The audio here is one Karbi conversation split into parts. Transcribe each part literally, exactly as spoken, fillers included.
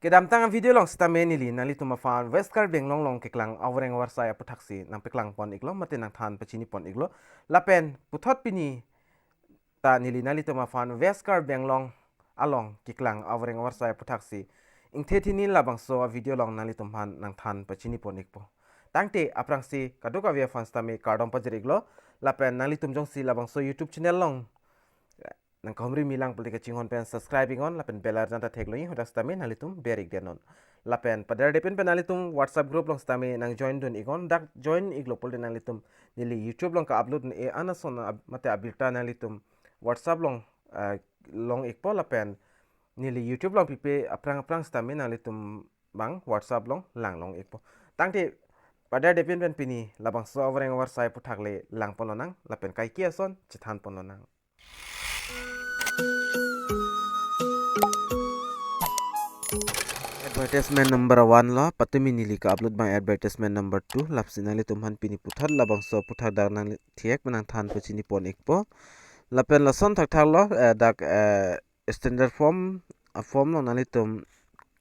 Kedamtang video along sitame neli nanglitum aphan West Karbi Anglong along keklang avoreng avarsai aputhaksi nangpeklang pon iklo mate nangthan pachini pon iklo. Lapen puthot pini ta neli nanglitum aphan West Karbi Anglong along keklang avoreng avarsai aputhaksi ingthe thini labangso a video along nanglitum aphan nangthan pachini pon ikpo. Tangte aphrangsi kadokave aphan sitame kardom pajir iklo. Lapen nanglitum jongsi labangso YouTube channel along nangkahumri milang pulote kachinghon pen subscribe iknon lapen bell arjan ta theklo, hadak sitame nanglitum ber ik denon. Lapen padar depin pen nanglitum WhatsApp group along sitame nang join dun iknon, dak join iklo pulote nanglitum neli YouTube along ka-upload e anason ab- mate abirta nanglitum WhatsApp along, eh, long ikpo lapen neli YouTube along pipe aphrang aphrang sitame nanglitum bang WhatsApp along lang long ikpo. Tangte padar depin pen pini labangso avoreng avarsai aputhak le lang pon lonang lapen kaike ason chethan pon lonang. Advertisement number one lo, patumi neli ka-upload bang advertisement number two, lapsi nanglitum aphan pini puthot labangso aputhak dak nangthiek nangthan pachini pon ikpo. Lapen lason thakthak lo, eh, dak, eh, standard form, a form along nanglitum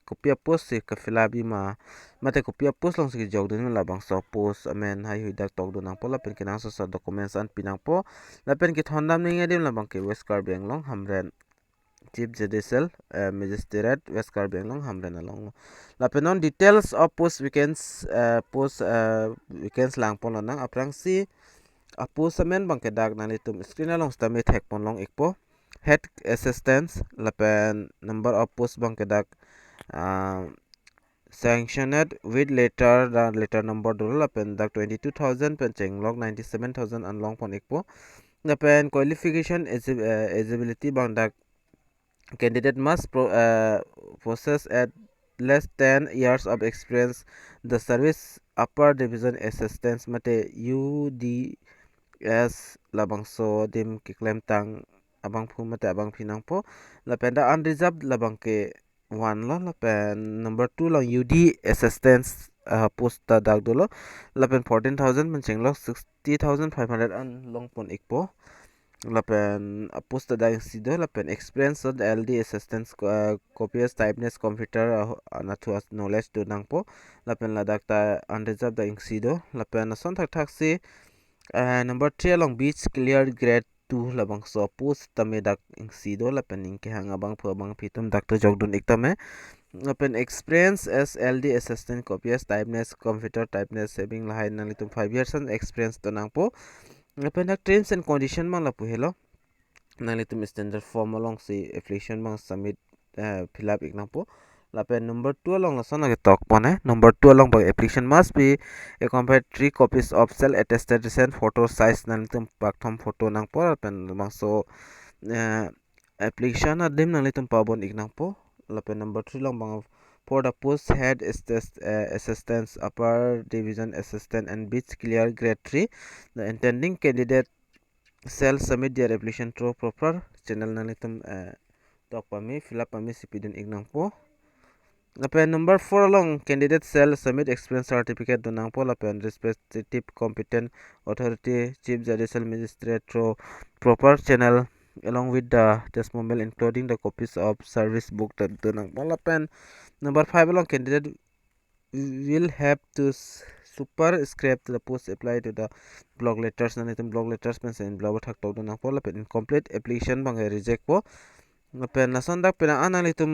kopi a post si ka-fill up ji ma, mate kopi a post alongsi kejok dun labangso post amen heihui dak tok dun nangpo lapen kenangsot documents an pi nangpo. Lapen kethondam nangji adim labangke West Karbi Anglong Hamren, Chief Judicial, eh, Magistrate West Karbi Anglong Hamren along lo. Lapen non details of post vacancy, eh, post, eh, vacancy lang pon lonang, aphrangsi a post amen abangke dak nanglitum screen along sitame thek pon long ikpo. Head Assistant lapen number of post abangke dak, ah, sanctioned with letter, dak letter number dolo lapen dak twenty-two thousand pen chenglok ninety-seven thousand an long pon ikpo. Lapen qualification egi- eh, eligibility abang dak candidate must pro, eh, possess at least ten years of experience the service Upper Division Assistant mate U D S labangso adim keklemtang abangphu mate abangpi nangpo. Lapen dak unreserved labangke one lo, lapen number two along U D Assistant, ah, post ta dak dolo, lapen fourteen thousand pen chenglok sixty thousand five hundred an long pon ikpo. Lapen a post ta dak isi do, lapen experience of L D Assistant, ah, copyist, typist, computer, ah, anatthu as knowledge do nangpo. Lapen ladak ta unreserved dak isi do. Lapen lason thakthaksi, ah, number three along B Ed clear grade two labangso post tame dak isi do, lapen ning kehang abangphu abangpi atum dak to jok dun ik tame. Lapen experience as L D assistant, copyist, typist, computer typist, saving lahai nanglitum five years an experience do nangpo. Lapen dak terms and condition abang lapu helo. Nanglitum standard form alongsi application abang submit, eh, fill up ik nangpo. Lapen number two along lason aketok pon eh. Number two along abang application must be accompanied three copies of self attested recent photo size, nanglitum pakthom photo nangpo, lapen labangso, eh, application adim nanglitum pabon ik nangpo. Lapen number three along abang for the post head assist-, eh, assistance, upper division assistant and B Ed clear grade three, the intending candidate shall submit their application through proper channel, nanglitum, eh, tok pame, fill up pame si pidun ik nangpo. Lapen number four along candidate shall submit experience certificate do nangpo, lapen respective competent authority, chief judicial magistrate, through proper channel along with the testimonial including the copies of service book ta do nangpo. Lapen number five along candidate will have to s- superscribe the post apply to the block letters, nanglitum block letters pensi envelope athak tok do nangpo, lapen incomplete application abang reject po. Lapen lason dak penang an nanglitum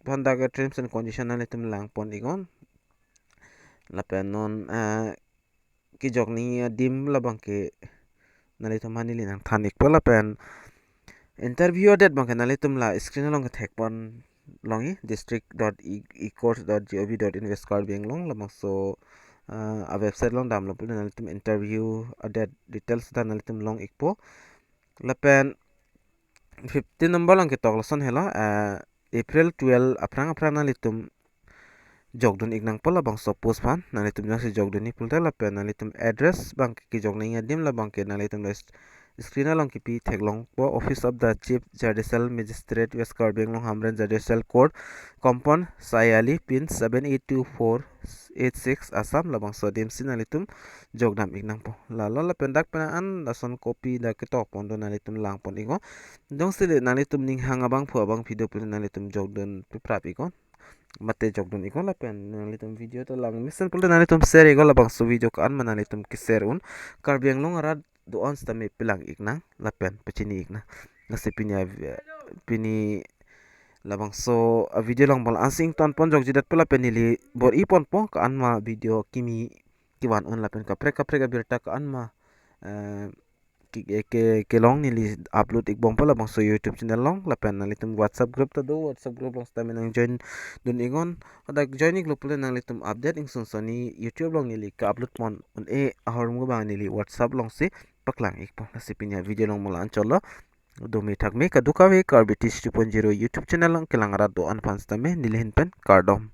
aphan dak terms and condition nanglitum lang pon iknon. Lapen non, eh, kejok nangji adim labangke nanglitum aphan neli nangthan ikpo, lapen interview date abangke nanglitum la screen along kethek pon longji, district dot e courts dot gov dot in West Karbi Anglong, labangso, ah, a website along damlo pulote nanglitum interview a date details ta nanglitum long ikpo. Lapen fifteen number along ketok lason helo, ah, April twelve aphrang aphrang nanglitum jok dun ik nangpo labangso post aphan. Nanglitum jongsi jok dunji pulote lapen nanglitum address abangke kejok nangji adim labangke nanglitum la s- screen along kipi theklongpo, Office of the Chief Judicial Magistrate, West Karbi Anglong Hamren Judicial Court, Compound Sayali, pin seven eight two four eight six, Assam, labangso adim si nanglitum jok dam ik nangpo. Lalo lapen dak penang an lason copy dak ketok pon do, nanglitum lang pon iknon. Jongsi le nanglitum ning hang abangphu abangpi do pulote nanglitum jok dun piprap iknon. mate jokdun iknon lapen nanglitum video ta lang mesen pulote nanglitum share iknon, labangso video ko-an ma nanglitum ke-share un, Karbi Anglong arat do-an sitame pelang iknang lapen pachini iknang. Lasi pini a-, pini labangso a-video along bal ansi ingtonpon jokjedet po lapen neli bor-i ponpo ko-an ma video kimi kevan un lapen kaprek kaprek abirta ko-an ma, eh, ke, ke, ke, kelong neli upload ikbompo labangso YouTube channel along. Lapen nanglitum WhatsApp group ta do, WhatsApp group along sitame nang join dun iknon. Hadak join iklo pulote nanglitum update ingsun soni YouTube along neli ke-upload pon un-e ahormu abang neli WhatsApp alongsi paklang ikpo. Lasi pini a-video along mo la-an chotlo. Dome thakme kadokave Karbi Teach two point zero YouTube channel along kelang arat do-an aphan sitame neli ahin pen kardom.